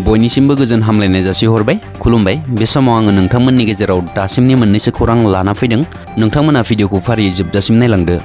बयनिसिमबो गोजोन हामलायनाय जासिहरबाय खुलुमबाय। बे समाव आङो नोंथांमोननि गेजेराव दासिमनि मोननैसो खौरां लाना फैदों। नोंथांमोना भिडिअखौ फारियै जोबजासिम नायलांदो।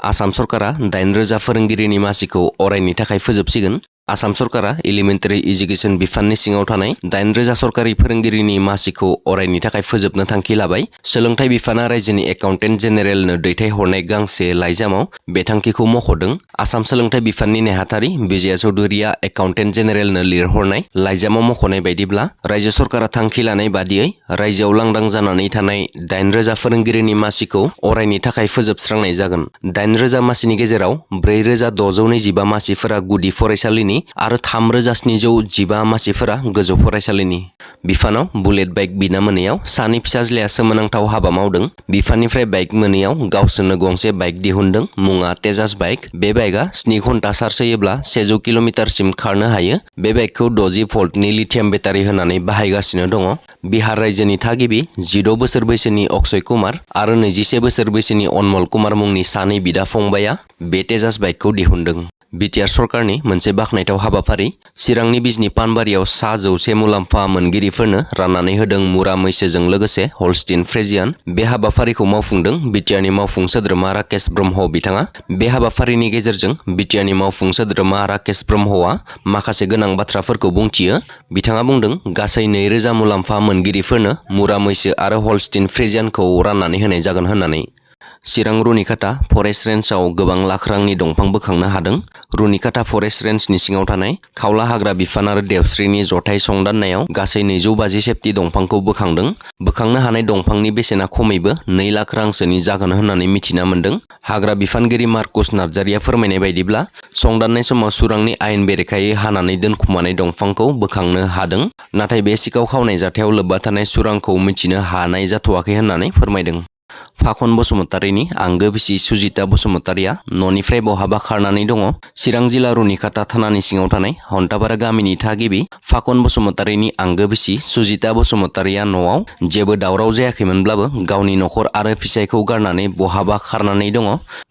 आसाम सरकारा 8,000 फोरोंगिरिनि मासिखौ अरायनि थाखाय फोजोबसिगोन। आसाम सरकारा एलिमेन्टारि एजुकेशन बिफाननि सिङाव थानाय 8,000 सरकारि फोरोंगिरिनि मासिखौ अरायनि थाखाय फोजोबनो थांखि लाबाय। सोलोंथाइ बिफाना रायजोनि एकाउन्टेन्ट जेनेरेलनो दैथायहरनाय गांसे लाइजामाव बे थांखिखौ मख'दों। आसाम सोलोंथाइ बिफाननि नेहाथारि बिजया चौधुरीया एकाउन्टेन्ट जेनेरेलनो लिरहरनाय लाइजामाव मख'नाय बायदिब्ला रायजो सरकारा थांखि लानाय बादियै रायजोआव लांदां जानानै थानाय 8,000 फोरोंगिरिनि मासिखौ अरायनि थाखाय फोजोबस्रांनाय जागोन। 8,000 मासिनि गेजेराव 4,625 मासिफोरा गुदि फरायसालिनि आरो 3,715 मासिफोरा गोजौ फरायसालिनि। बिफानाव बुलेट बाइक बिना मोनैयाव सानै फिसाज्लाया सोमोनांथाव हाबा मावदों। बिफाननिफ्राय बाइक मोनैयाव गावसोरनो गंसे बाइक दिहुनदों, मुङा तेजास बाइक। बे बाइकआ 7 घन्टा चार्ज होयोब्ला 100 किल'मिटारसिम खारनो हायो। बे बाइकखौ 60 भल्टनि लिथियाम बेटारि होनानै बाहायगासिनो दङ। बिहार रायजोनि थागिबि 16 बोसोर बैसोनि अक्षय कुमार आरो 21 बोसोर बैसोनि अनमल कुमार मुंनि सानै बिदा-फंबायआ बे तेजास बाइकखौ दिहुनदों। बिटिआर सरकारनि मोनसे बाखनायथाव हाबाफारि। चिरांनि बिजनी पानबारियाव सा 100 मुलाम्फा मोनगिरिफोरनो राननानै होदों मुरा मैसोजों लोगोसे हलस्टीन फ्रिजियान। बे हाबाफारिखौ मावफुंदों बिटिआरनि मावफुं सोद्रोमा राकेश ब्रह्म बिथाङा। बे हाबाफारिनि गेजेरजों बिटिआरनि मावफुं सोद्रोमा राकेश ब्रह्मआ माखासे गोनां बाथ्राफोरखौ बुंथियो। बिथाङा बुंदों गासै 2,000 मुलाम्फा मोनगिरिफोरनो मुरा मैसो आरो हलस्टीन फ्रिजियानखौ राननानै होनाय जागोन होननानै। चिरां रुनिकाटा फरेस्ट रेन्जआव गोबां लाख रांनि दंफां बोखांनो हादों। रुनिकाटा फरेस्ट रेन्जनि सिङाव थानाय खावला हाग्रा बिफान आरो देवस्रिनि जथाय संदाननायाव गासै 250 सेफटि दंफांखौ बोखांदों। बोखांनो हानाय दंफांनि बेसेना खमैबो 2 लाख रांसोनि जागोन होननानै मिथिना मोन्दों। हाग्रा बिफानगिरि मार्कुस नार्जारिया फोरमायनाय बायदिब्ला संदाननाय समाव सुरांनि आयेन बेरेखायै हानानै दोनखुमानाय दंफांखौ बोखांनो हादों, नाथाय बे सिखाव खावनाय जाथायाव लोब्बा थानाय सुरांखौ मिथिनो हानाय जाथ'वाखै होननानै फोरमायदों। फाखन बसुमतारीनि आंगो बिसि सुजिता बसुमतारीया न'निफ्राय बहाबा खारनानै दङ। चिरां जिल्ला रुनिकाटा थानानि सिङाव थानाय हन्टापारा गामिनि थागिबि फाखन बसुमतारीनि आंगो बिसि सुजिता बसुमतारीया न'आव जेबो दावराव जायाखैमोनब्लाबो गावनि नखर आरो फिसायखौ गारनानै बहाबा खारनानै दङ।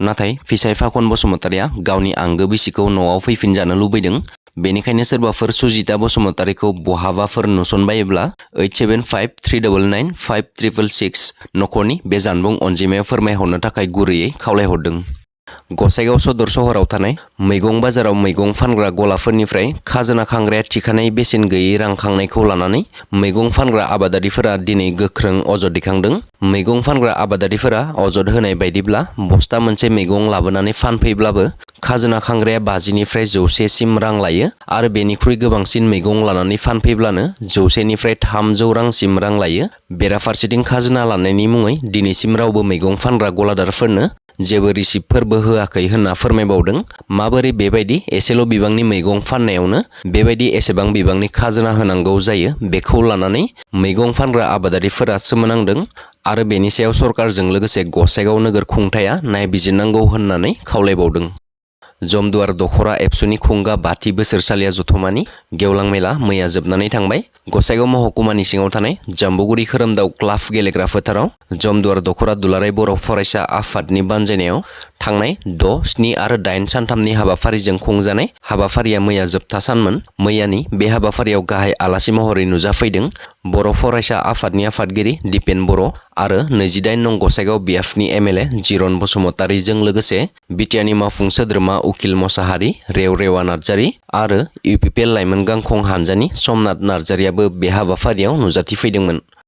नाथाय फिसाय फाखन बसुमतारीया गावनि आंगो बिसिखौ न'आव फैफिनजानो लुबैदों। बेनिखायनो सोरबाफोर सुजिता बसुमतारीखौ बहाबाफोर नुसनबायोब्ला 8753995666 नखरनि बे जानबुं अनजिमायाव फोरमायहरनो थाखाय गुरैयै खावलायहरदों। गसाइगाव सदर सहराव थानाय मैगं बाजाराव मैगं फानग्रा गलाफोरनिफ्राय खाजोना खांग्राया थिखानाय बेसेन गैयै रां खांनायखौ लानानै मैगं फानग्रा आबादारिफोरा दिनै गोख्रों अजद दैखांदों। मैगं फानग्रा आबादारिफोरा अजद होनाय बायदिब्ला बस्ता मोनसे मैगं लाबोनानै फानफैब्लाबो खाजोना खांग्राया 50निफ्राय 100 सिम रां लायो आरो बेनिख्रुइ गोबांसिन मैगं लानानै फानफैब्लानो 100निफ्राय 300 रांसिम रां लायो। बेराफारसेथिं खाजोना लानायनि मुङै दिनैसिम रावबो मैगं फानग्रा गलादारफोरनो जेबो रिसिप्टफोरबो होआखै होनना फोरमायबावदों। माबोरै बेबायदि एसेल' बिबांनि मैगं फाननायावनो बेबायदि एसेबां बिबांनि खाजोना होनांगौ जायो, बेखौ लानानै मैगं फानग्रा आबादारिफोरा सोमोनांदों आरो बेनि सायाव सरकारजों लोगोसे गसाइगाव नोगोर खुंथाया नायबिजिरनांगौ होननानै खावलायबावदों। जमदुवार दख'रा एबसुनि खुंगा 5थि बोसोरसालिया जथुमानि गेवलां मेला मैया जोबनानै थांबाय। गसाइगाव महकुमानि सिङाव थानाय जाम्बुगुरि खोरोमदाव क्लाब गेलेग्रा फोथाराव जमदुवार दख'रा दुलाराय बर' फरायसा आफादनि बानजायनायाव थांनाय 6, 7 आरो 8 सानथामनि हाबाफारिजों खुंजानाय हाबाफारिया मैया जोबथा सानमोन। मैयानि बे हाबाफारियाव गाहाय आलासि महरै नुजाफैदों बर' फरायसा आफादनि आफादगिरि दिपेन बर' आरो 28 नं गसाइगाव बिएफनि एमएलए जिरन बसुमतारीजों लोगोसे बिटिआरनि मावफुं सोद्रोमा उकिल मसाहारि, रेवरेवा नार्जारि आरो इउपिपिएल लाइमोन गांखं हानजानि समनाथ नार्जारियाबो बे हाबाफारियाव नुजाथिफैदोंमोन।